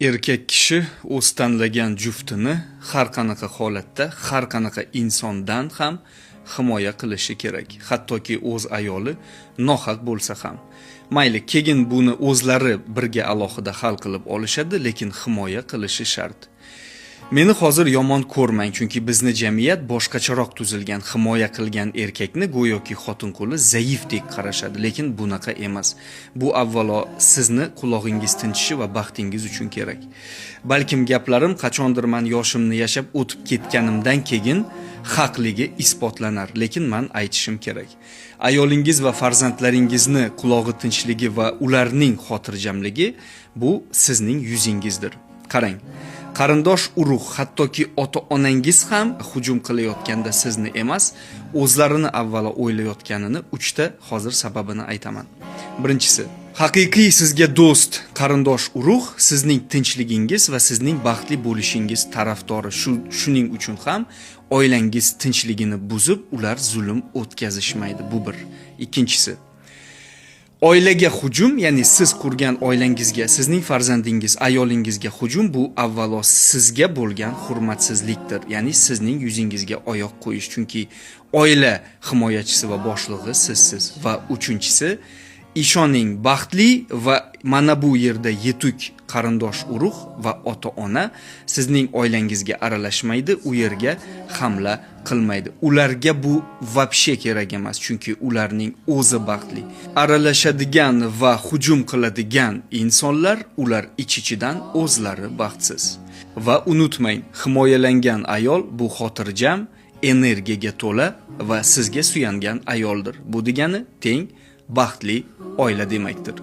Erkak kishi o'z tanlagan juftini har qanaqa holatda, har qanaqa insondan ham himoya qilishi kerak. Hattoki o'z ayoli nohaq bo'lsa ham. Mayli, keyin buni o'zlari birga alohida hal qilib olishadi, lekin himoya qilishi shart. Meni hozir yomon ko'rmang, chunki bizni jamiyat boshqacharoq tuzilgan. Himoya qilgan erkakni go'yoki xotin qo'li zaifdek qarashadi, lekin bunaqa emas. Bu avvalo sizni qulog'ingiz tinchishi va baxtingiz uchun kerak. Balkim gaplarim qachondir man yoshimni yashab o'tib ketganimdan keyin haqligi isbotlanar, lekin man aytishim kerak. Ayolingiz va farzandlaringizni qulog'i tinchligi va ularning xotirjamligi bu sizning yuzingizdir. Qarang, qarindosh urug', hattoki ota onangiz ham hujum qilayotganda sizni emas, o'zlarini avvalo o'ylayotganini uchta hozir sababini aytaman. Birinchisi, haqiqiy sizga do'st, qarindosh urug' sizning tinchligingiz va sizning baxtli bo'lishingiz tarafdori. Shuning uchun ham oilangiz tinchligini buzib, ular zulm o'tkazishmaydi. Bu bir. Ikkinchisi, oilaga hujum, ya'ni siz qurgan oilangizga, sizning farzandingiz, ayolingizga hujum bu avvalo sizga bo'lgan hurmatsizlikdir. Ya'ni sizning yuzingizga oyoq qo'yish, chunki oila himoyachisi va boshlig'i sizsiz. Va uchinchisi, ishoning, baxtli va mana bu yerda yetuk qarindosh urug' va ota-ona sizning oilangizga aralashmaydi, u yerga hamla qilmaydi. Ularga bu вообще kerak emas, chunki ularning o'zi baxtli. Aralashadigan va hujum qiladigan insonlar ular ich-ichidan o'zlari baxtsiz. Va unutmang, himoyalangan ayol bu xotirjam, energiyaga to'la va sizga suyangan ayoldir. Bu degani teng baxtli oila demakdir.